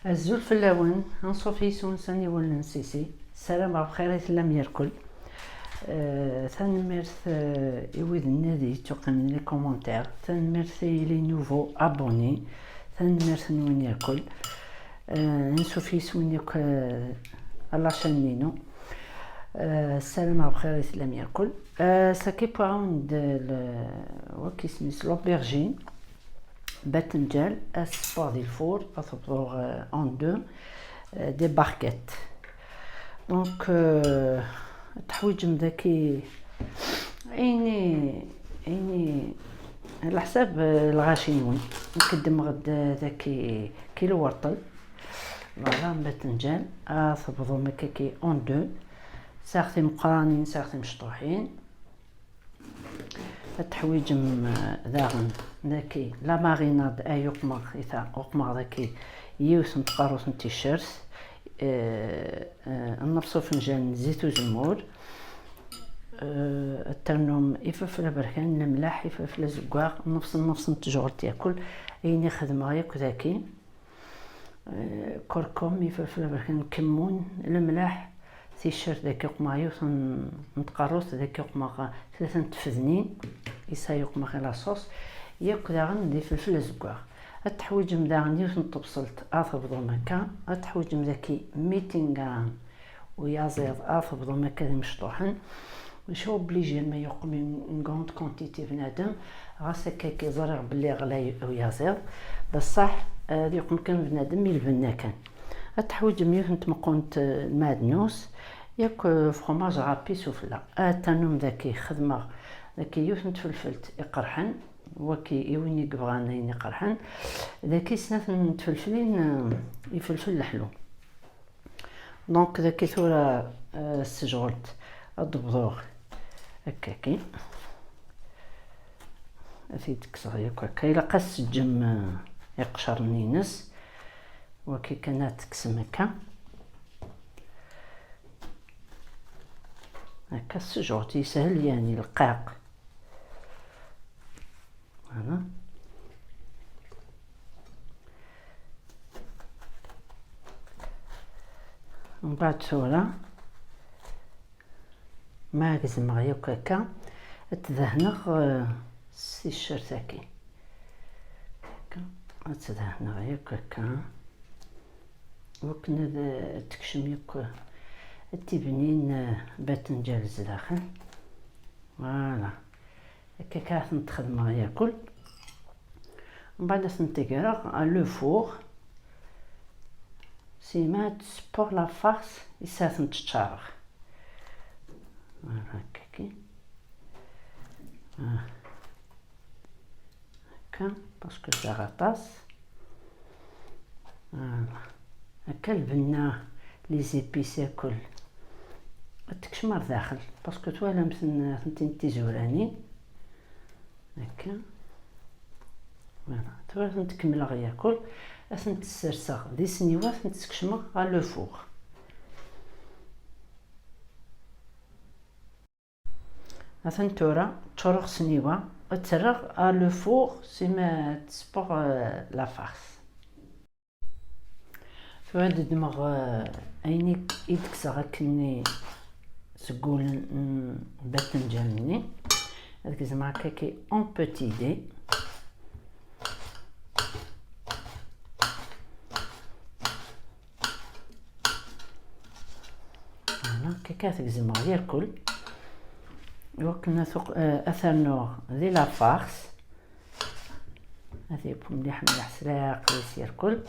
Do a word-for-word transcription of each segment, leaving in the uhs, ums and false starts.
Azul fell-awen, anṣuf yis-wen s aniwel n Sisi. Ssarameɣ bxir i tellam yerkul. Eh, tanemmirt, eh, i wid-nni d yettuqqimen les commentaires. Tanemmirt i les nouveaux abonnés. Tanemmirt-nwen yerkul. Eh, ansuf yis-wen yakk, eh, à la chaîne-inu. Eh, ssarameɣ bxir i tellam yerkul. Eh, saki wwiɣ-awen-d l-, wakk isem-is l'aubergine. Batenǧal, ad s-ssewweɣ di lfur, ad t-bḍuɣ, euh, en deux, euh, des barquettes. Donc, euh, teḥwiǧem daki ayen i, ayen i, ɛla ḥsab, euh, lɣaci-nwen. Nekk ddmeɣ-d daki kilu werṭel. Voilà, batenǧal, ad t-tebḍum akkaki en deux. Sɛiɣ timeqqranin, sɛiɣ timecṭuḥin. Ad teḥwiǧem, eh, daɣen daki la marinade ay uqmeɣ i ta, uqmeɣ daki yiwet n tqerrut n ticcert, eh, eh, nnefṣ ufenjal n zzit uzemmur, eh, ad ternum ifelfel aberkan, lemleḥ, ifelfel azeggaɣ, nnefṣ, nnefṣ n tejɣelt yakul, ayen i xedmeɣ yakk daki. Eh, kurkum, ifelfel aberkan, kemmun, lemleḥ, ticcert daki uqmeɣ yiwet n, n tqerrut, daki uqmeɣ tlata n tfednin, isa yuqmeɣ i la sauce, yakk daɣen d ifelfel azeggaɣ. Ad teḥwiǧem daɣen yiwet n tebṣelt, ad tebḍum akka, ad teḥwiǧem daki mitingaran, uyaziḍ, ad tebḍum akka d imecṭuḥen. Mačči obligé ma yuqem une, une grande quantité bnadem, ɣas akka-agi ẓriɣ belli ɣlay uyaziḍ, beṣṣeḥ, eh, ad yuqem kan bnadem i lbenna kan. Ad teḥwiǧem yiwet n tmeqqunt, eh, lmeɛdnus, yakk, eh, fromage râpé sufella. Ad ternum daki xedmeɣ daki yiwet n tfelfelt iqerḥen, waki i win i yebɣan ayen iqerḥen. Daki snat n tfelflin, eh, ifelfel leḥlu. Donc, daki tura, euh, s tejɣelt ad d-bḍuɣ akkaki. Ad t-id-kkseɣ yakk akka. Ilaq ad s-teǧǧem, euh, iqecren-ines. Waki kan ad tekksem akka. Akka s tejɣelt yeshel, yani, leqqaq. Voilà. Mbeɛd tura, ma gezmeɣ yakk akka, ad t-dehneɣ, eh, s ticcert-agi. Akka, ad t-dehneɣ yakk akka. Wakken ad, ad tekcem yakk, ad tibnin, eh, batenǧal zdaxel. Voilà. Akka kan ad tent-xedmeɣ yakul. Mbeɛd ad tent-greɣ à le four. Sima ad ssewweɣ la farce, is ad tent-ččareɣ. Voilà, akkaki. Ah. Akka, parce que sɛiɣ aṭas. Voilà. Akka lbenna, les épices yakul. Ad tekcem ar daxel, parce que twalamt-ten, atenti tizuranin. Akka. Voilà. Tura ad tent-kemmleɣ yakul. Ad tent-sserseɣ di sniwa, ad tent-skecmeɣ à le four. Atan tura ččureɣ sniwa, ad tt-rreɣ à le four, sima ad ssewweɣ, euh, la farce. Tura ad ddmeɣ, euh, ayen i, i d-kkseɣ akkenni seg wul n batenǧal-nni. Ad gezmeɣ akkaki en petits dés. Voilà, akka ad t-gezmeɣ yerkul. Iwakken ad t-, eh, ad t-rnuɣ di la farce. Ad yeww mliḥ mliḥ s leɛqel-is yerkul.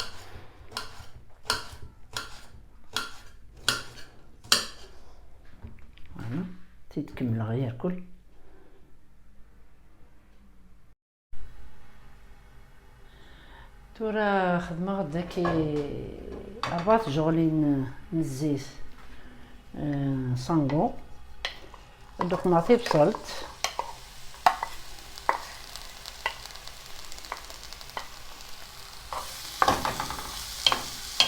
Voilà, t-id-kemmleɣ yerkul. Tura xedmeɣ-d daki rebɛa tjeɣlin n zzit, eh, sans goût. Ad d-uqmeɣ tibṣelt.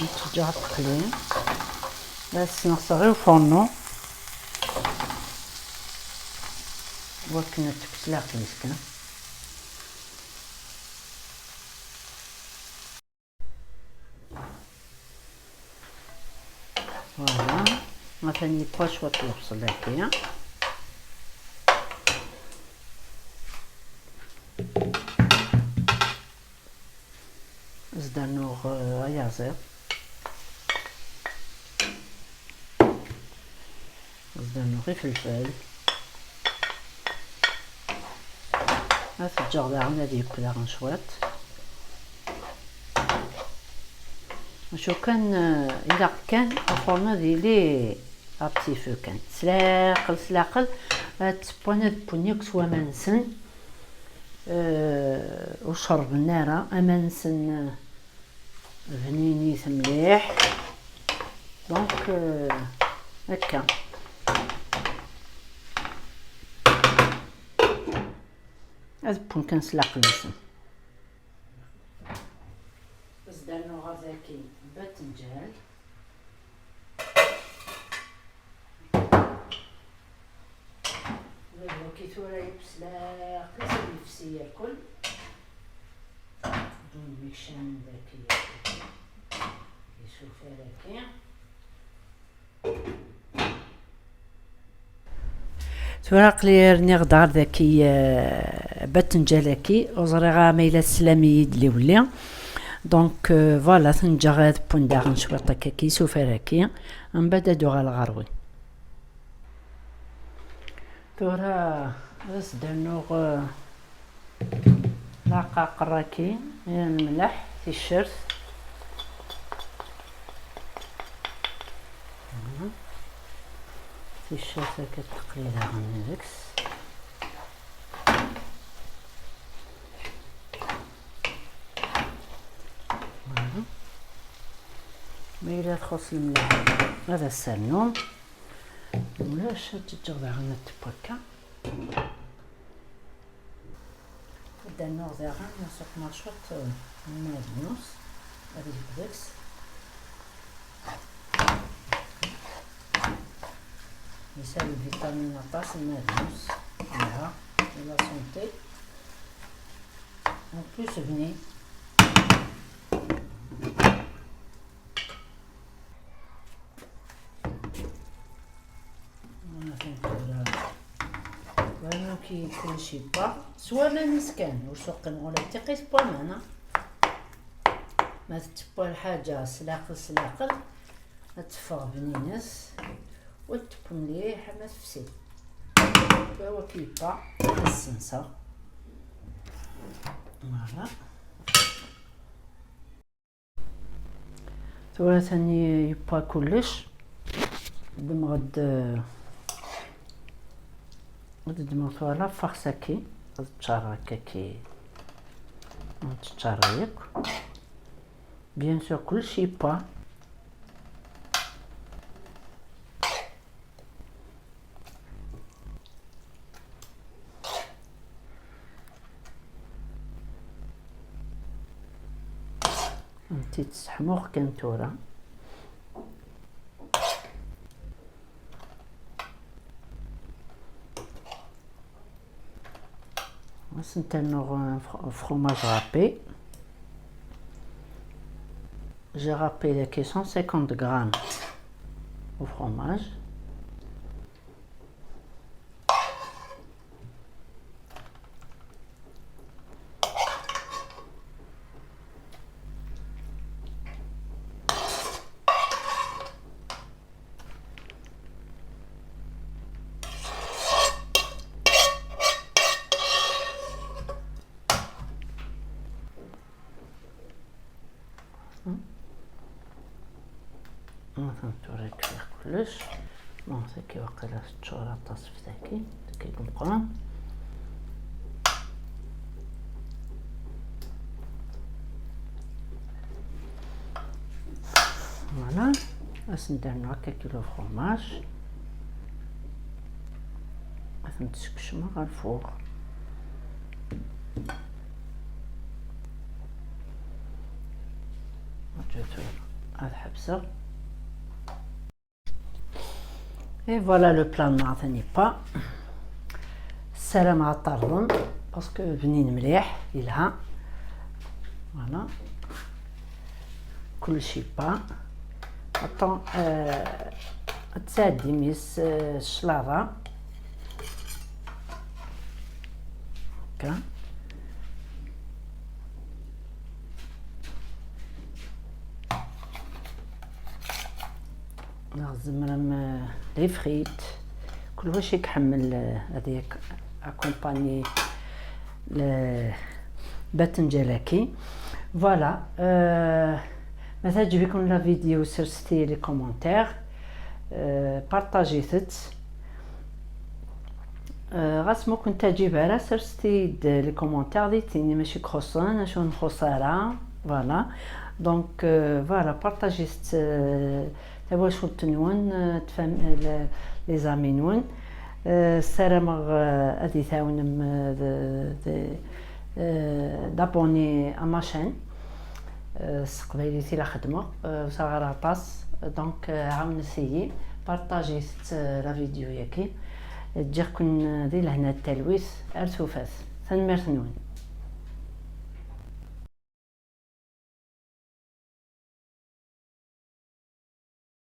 Nettejjaɣ ad teqli. La tt-sneɣseɣ i ufornu. Wakken ad tekkes leɛqel-is kan. Atan yewwa cwiṭ lebṣel-agi. Ad s-d-rnuɣ, eh, ayaziḍ. Ad s-d-rnuɣ ifelfel. Ad t-ǧǧeɣ daɣen ad yekk daɣen cwiṭ. Acu kan, eh, ilaq kan afurn ad yili à petit feu kan. S leɛqel, s leɛqel, ad ttewwan, ad wwin akk s waman-nsen. Eh, ur cerrben ara aman-nsen, eh, bninit mliḥ. Donc, eh, akka. Ad wwun kan s leɛqel-nsen. Ad s-d-rnuɣ daki batenǧal. Wagi tura yefsi, ad yefsi yakk. Dun mikcam daki. Isufar-agi. Tura aql-i rniɣ-d ɣer daki, eh, batenǧal-agi, ur ẓriɣ ara ma yella teslam-iyi-d li wli. Donc, eh, voilà, ten-ǧǧeɣ ad wwun daɣen cwiṭ akka isufar-agi, mbeɛd ad uɣaleɣ ɣer-wen. Tura ad as-d-rnuɣ, eh, lɛeqqaqer-agi, eh, lemleḥ, ticcert. Ticcert akka teqli daɣen deg-s. Voilà. Ma yella txuṣ lemleḥ, ad as-rnuɣ. Ulac, ad tt-ǧǧeɣ daɣen ad teww akka. Ad d-rnuɣ daɣen, ad suqmeɣ cwiṭ n lmernus, ad yebded. Yesɛa lvitamine aṭas lmernus, yelha i la santé. En plus, bnin. Voilà, donc, voilà. Vraiment, ki kullec yewwa s waman-is kan, ur suqqimeɣ ula d tiqit n waman, ha. Ma tettewwa lḥaǧa s leɛqel, s leɛqel, ad teffeɣ bnin-is, u ad teww mliḥ ma tefsi. Wa ki yewwa, ad as-senseɣ. Voilà. Tura tani yewwa kullec. Ddmeɣ-d, ad ddmeɣ tura la farce-agi, ad ččareɣ akka-agi, ad ččareɣ yakk. Bien sûr, kullec yewwa. Nti tesseḥmuɣ kan tura. Ad sen-ternuɣ, euh, fr-, fromage râpé. J'ai râpé daki cent cinquante grammes au fromage. Atan tura kfiɣ kullec. Bon, tagi waqila teččur aṭas f tagi, tagi deg umeqqran. Voilà. Ad sen-d-rnuɣ akka kilo fromage. Ad ten-ssekcmeɣ ɣer lfur. Ad ḥebseɣ. Et voilà, le plat-nneɣ atan yewwa. Ssarameɣ ad t-terḍem, parce que bnin mliḥ, yelha. Voilà. Kullec yewwa. Attends, euh, Ad tesɛeddim yis, eh, cclaḍa. Akka. Neɣ tzemrem, eh, les frites. Kul wacu i iḥemmel, eh, ad yak-, accompagner le batenǧal-agi. Voilà. Euh, ma teɛǧeb-iken la vidéo, sers-iyi les commentaires. Euh, partagez-t. Euh, ɣas ma ur ken-teɛǧib ara, sers-iyi-d les commentaires, ad iyi-d-tinim acu i ixuṣṣen, acu ur nxuṣṣ ara. Voilà. Donc, euh, voilà, partagez-t, euh, tawacult-nwen, euh, tfam-, euh, le-, les amis-nwen. Euh, ssarameɣ, euh, ad iyi-tɛawnem, euh, de, de, euh, d'abonner à ma chaîne. Euh, s teqbaylit i la xeddmeɣ, euh, ur sɛiɣ ara aṭas. Donc, euh, ɛawnet-iyi, partagez-t, euh, la vidéo-yagi. Ǧǧiɣ-ken, euh, di lehna d talwit, ar tufat. Tanemmirt-nwen.